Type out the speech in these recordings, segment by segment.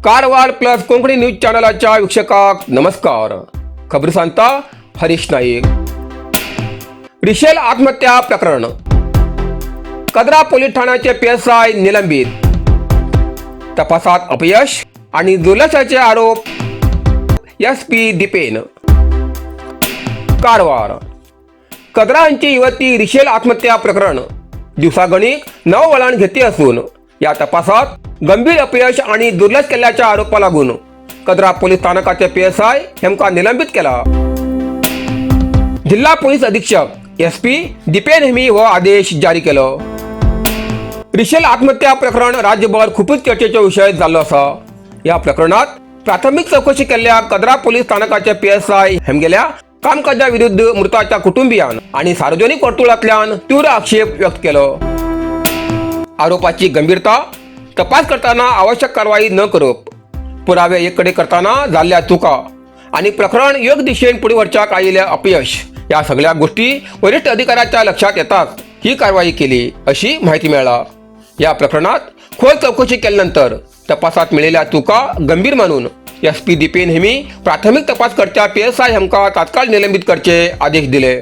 Karwar plus Konkani news चॅनलाच्या वीक्षकाक नमस्कार. खबर सांगता हरीश नाईक. रिशेल आत्महत्या प्रकरण, कदरा पोलीस ठाण्याचे पीएसआय निलंबित. तपासात अपयश आणि दुर्लक्षाचे आरोप, एस पी दीपेन. कारवार. कदरा हांगची युवती रिशेल आत्महत्या प्रकरण दिवसागणिक नवं वळण घेतली असून या तपासात गंभीर अपयश आणि दुर्लक्ष केल्याच्या आरोपा लागून कदरा पोलीस स्थानकाचे पीएसआय हेमका निलंबित केला. जिल्हा पोलीस अधीक्षक एस पी दीपेन हेमी हो आदेश जारी केलो. रिशेल आत्महत्या प्रकरण राज्यभर खूपच चर्चेचो विशय जाल्लो आसा. या प्रकरणात प्राथमिक चौकशी केल्ल्या कदरा पोलीस स्थानकाचे पीएसआय हेमगेल्या कामकाजा विरुद्ध मृताच्या कुटुंबियान आणि सार्वजनिक वर्तुळांतल्यान तीव्र आक्षेप व्यक्त केलो. आरोपाची गंभीरता, तपास करताना आवश्यक कारवाई न करप, पुरावे एकडे करताना जाल्ल्या चुका आणि प्रकरण योग्य दिशेन पुढे व्हरच्याक आयिल्लें अपयश या सगळ्या गोष्टी वरिष्ठ अधिकाऱ्याच्या लक्षात येताच ही कारवाई केली अशी माहिती मेळ्ळा. या प्रकरणात खोल चौकशी केल्यानंतर तपासात मिळिल्ल्या चुका गंभीर मानून एस पी दीपेन हेमी प्राथमिक तपास करत्या पीएसआय हेमका तात्काळ निलंबित करचे आदेश दिले.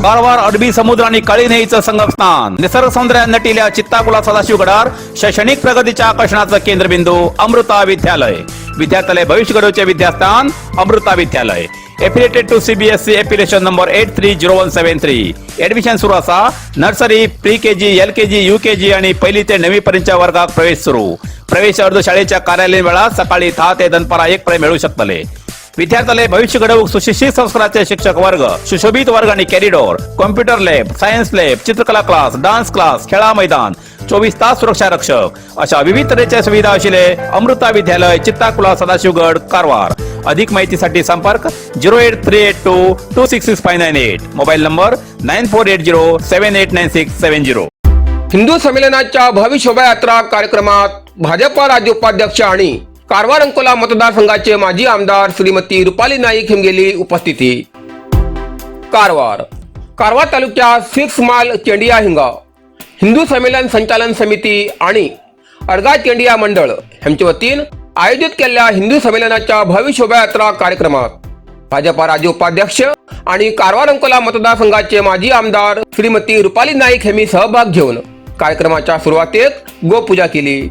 कारवार अरबी समुद्र आणि काळी न्हंयीचं संगमस्थान, निसर्ग सौंदर्यात नटिल्या चित्ताकुला सदाशिवगडार शैक्षणिक प्रगतीच्या आकर्षणाचं केंद्रबिंदू अमृता विद्यालय. विद्यार्थ्यालय भविष्य घडवचे विद्यास्थान अमृता विद्यालय. Affiliated to CBSE, affiliation number 830173. Admission सुरू असा. Nursery, pre KG, LKG, UKG आणि पहिली ते नववी पर्यंतच्या वर्गात प्रवेश सुरू. प्रवेश अर्ज शाळेच्या कार्यालयीन वेळात सकाळी 10 ते दनपारा 1 पर्यंत मिळू शकतले. विद्यार्थ्याला भविष्य घडवूक सुशिक्षित संस्काराचे शिक्षक वर्ग, सुशोभित वर्ग आणि corridor, computer lab, science lab, चित्रकला क्लास, डान्स क्लास, खेळा मैदान, 24 तास सुरक्षा रक्षक अशा विविध तऱ्हेच्या सुविधा असलेले अमृता विद्यालय, चित्ताकुला, सदाशिवगड, कारवार. अधिक माहितीसाठी संपर्क 08382266598, mobile number 9480789670. Hindu संमेलनाच्या भव्य शोभायात्रा कार्यक्रमात भाजपा राज्य उपाध्यक्ष आणि कारवार अंकोला मतदारसंघाचे माजी आमदार श्रीमती रुपाली नाईक हिमगेली उपस्थिती. कारवार. कारवार तालुक्यात सिक्स माईल चेंडिया हिंगा हिंदू संमेलन संचालन समिती आणि अर्गा चेंडिया मंडळ यांच्या वतीन आयोजित केलेल्या हिंदू संमेलनाच्या भव्य शोभायात्रा कार्यक्रमात भाजपा राज्य उपाध्यक्ष आणि कारवार अंकोला मतदारसंघाचे माजी आमदार श्रीमती रुपाली नाईक यांनी सहभाग घेऊन कार्यक्रमाच्या सुरुवातीत गोपूजा केली.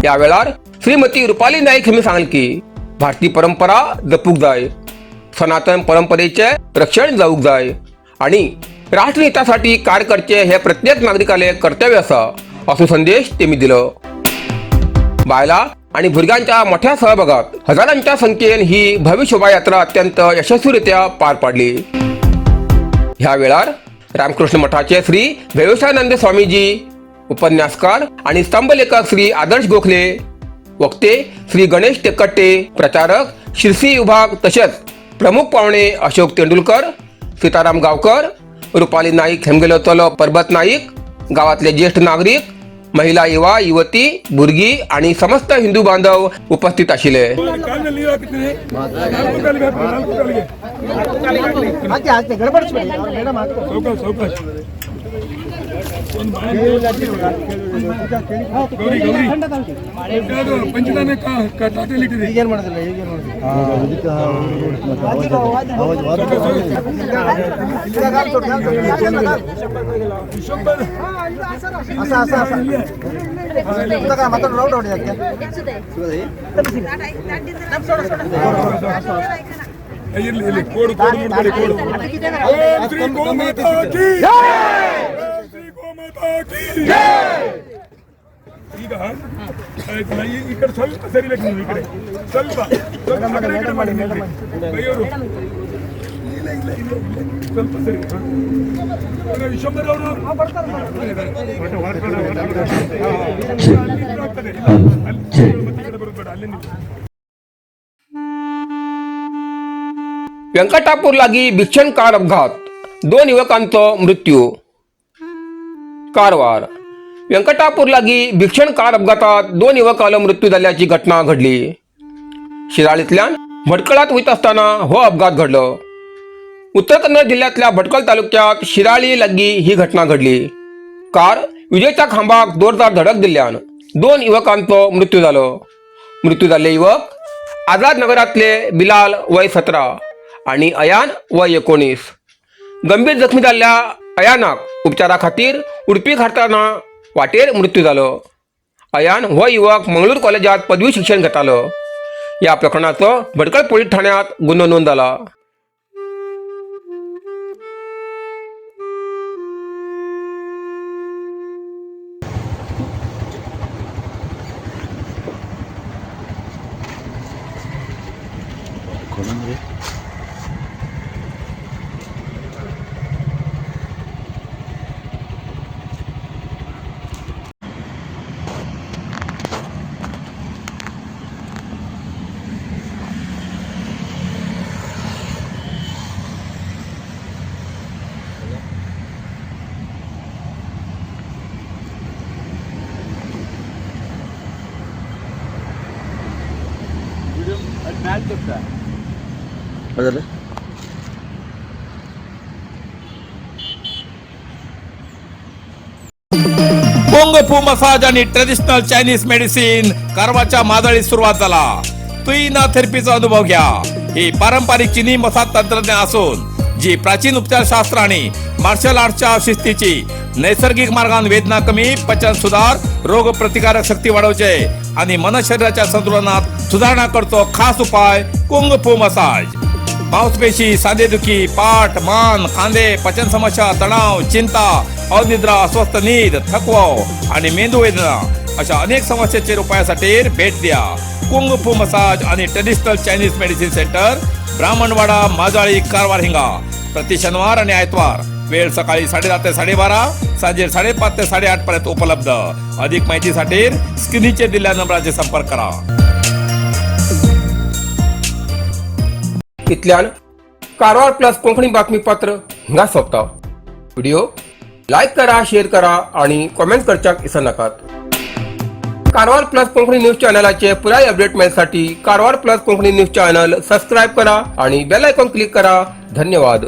या वेळार श्रीमती रुपाली नाईक यांनी सांगले की भारतीय परंपरा जपूक जाय, सनातन परंपरेचे रक्षण जाऊक जाय आणि राष्ट्रहितासाठी कार्य करचे हे प्रत्येक नागरिकाले कर्तव्य आसा असो संदेश त्यांनी दिलो. बायला आणि भुरग्यांच्या मोठ्या सहभागात हजारांच्या संख्येन ही भव्य शोभायात्रा अत्यंत यशस्वीरित्या पार पाडली. ह्या वेळार रामकृष्ण मठाचे श्री व्यवसायानंद स्वामीजी, उपन्यासकार आणि स्तंभलेखक श्री आदर्श गोखले, वक्ते श्री गणेश टेकट्टे, प्रचारक शिरसी विभाग, तसेच प्रमुख पाहुणे अशोक तेंडुलकर, सीताराम गावकर, रुपाली नाईक हेमगेलो चलो परबत नाईक, गावातले ज्येष्ठ नागरिक, महिला, युवा, युवती, भुरगी आणि समस्त हिंदू बांधव उपस्थित आशिल्ले. ಕಾಲಿನಲ್ಲಿ ನೀರು ಹಾಕ್ತೀನಿ. ನಾಲ್ಕು ಕಾಲಿಗೆ ಹಾಕು, ನಾಲ್ಕು ಕಾಲಿಗೆ. ಹಾಕಿ ಹಾಕಿ, ಗಡಬಡಿಸ್ಬೇಡಿ ಅವ್ರು, ಮೇಡಮ್ ಹಾಕ್ತಾರೆ. ಸಾವಕಾಶ, ಸಾವಕಾಶ. ಒಂದು ಗೌರಿ, ಗೌರಿ, ಯಾವುದು ಪಂಚದಾನ ಟಾಟಲ್ಲಿ ಇಟ್ಟಿದೆ. ಈಗೇನ್ ಮಾಡೋದಿಲ್ಲ, ಈಗೇನ್ ಮಾಡೋದಿಲ್ಲ. ವಿಶ್ವಂಬರ್. ಅಸ ಅಸ ಅಸ ಮತ್ತೆ ರೌಂಡ್ ಹೊಡಿ ಅದಕ್ಕೆ. ಇರ್ಲಿ, ಇರ್ಲಿ. ಕೋಡು ಕೋಡು ಮುಟ್ಬೇಡಿ, ಕೋಡು. ಓಂ ಶ್ರೀ ಗೋಮಾತಾ ಕಿ ಜೈ! ಓಂ ಶ್ರೀ ಗೋಮಾತಾ ಕಿ ಜೈ! ಈಗ ಆಯ್ತಲ್ಲ, ಈ ಈ ಕಡೆ ಸ್ವಲ್ಪ ಸರಿಬೇಕು ನೀವು. ಈ ಕಡೆ ಸ್ವಲ್ಪ ಸ್ವಲ್ಪ ಆ ಕಡೆ ಈ ಕಡೆ ಮಾಡಿ ನಿಲ್ರಿ. ಬೈಯವರು, ಇಲ್ಲ ಇಲ್ಲ ಇಲ್ಲ ಇಲ್ಲ, ಸ್ವಲ್ಪ ಸರಿ. ಹಾ. ಇವಾಗ ವಿಶ್ವಂಬರ್ ಅವರು ಅಲ್ಲಿ ಆಗ್ತದೆ. ಅಲ್ಲಿ ಮತ್ತೆ ಈ ಕಡೆ ಬರೋದು ಬೇಡ, ಅಲ್ಲಿ ನಿಲ್ಲಿ. व्यंकटापूर लागी भीषण कार अपघात, दोन युवकांचो मृत्यू. कारवार. व्यंकटापूर लागी भीषण कार अपघातात दोन युवकांलो मृत्यू जाल्ल्याची घटना घडली. शिराळींतल्यान भटकळात वयता आसतना हो अपघात घडलो. उत्तर कन्नड जिल्ह्यातल्या भटकळ तालुक्यात शिराळी लागीं ही घटना घडली. कार विजेच्या खांबाक जोरदार धडक दिल्ल्यान दोन युवकांचो मृत्यू जालो. मृत्यू जाल्ले युवक आझाद नगरातले बिलाल वय 17 आणि अयान वय 19. गंभीर जखमी जाल्ल्या अयानाक उपचारा खातीर उडपी घालतना वाटेर मृत्यू जालो. अयान हो युवक मंगळूर कॉलेजात पदवी शिक्षण घेतालो. या प्रकरणाचो भटकळ पोलीस ठाण्यात गुन्हो नोंद जाला. कुंग फू मसाज आणि ट्रेडिशनल चायनीज मेडिसिन कारवारच्या मादळीत सुरुवात झाला. तुईना थेरपीचा अनुभव घ्या. ही पारंपरिक चिनी मसाज तंत्रज्ञान असून जी प्राचीन उपचारशास्त्र आणि मार्शल आर्टच्या शिस्तीची नैसर्गिक मार्गान वेदना कमी, पचन सुधार, रोग प्रतिकारक शक्ती वाढवचे आणि मन शरीराच्या संतुलनात सुधारणा करतो खास उपाय कुंग फू मसाज. मांसपेशी, सांधेदुखी, पाठ, मान, खांदे, पचन समस्या, तणाव, चिंता, अनिद्रा, अस्वस्थ नीद, थकवा आणि मेंदू वेदना अशा अनेक समस्यांचे उपायासाठी भेट द्या कुंग फू मसाज आणि traditional Chinese medicine centre, Brahmanwada, Majali, Karwar हिंगा. प्रति शनिवार आणि आयतवार वेळ सकाळी 10:30 ते 12:30, सांजे 5:30 ते 8:30 पर्यंत उपलब्ध. अधिक माहितीसाठी स्क्रीनचे दिलेल्या नंबराचे संपर्क करा. इतल्यान कारवार प्लस कोंकणी बातमीपत्र हिंगा सोंपता. व्हिडिओ लायक करा, शेअर करा आणि कॉमेंट करच्याक विसरनाकात. कारवार प्लस कोंकणी न्यूज चॅनलाचे पुराय update मेळसाठी Karwar plus Konkani news channel subscribe करा आणि बेल आयकॉन क्लिक करा. धन्यवाद.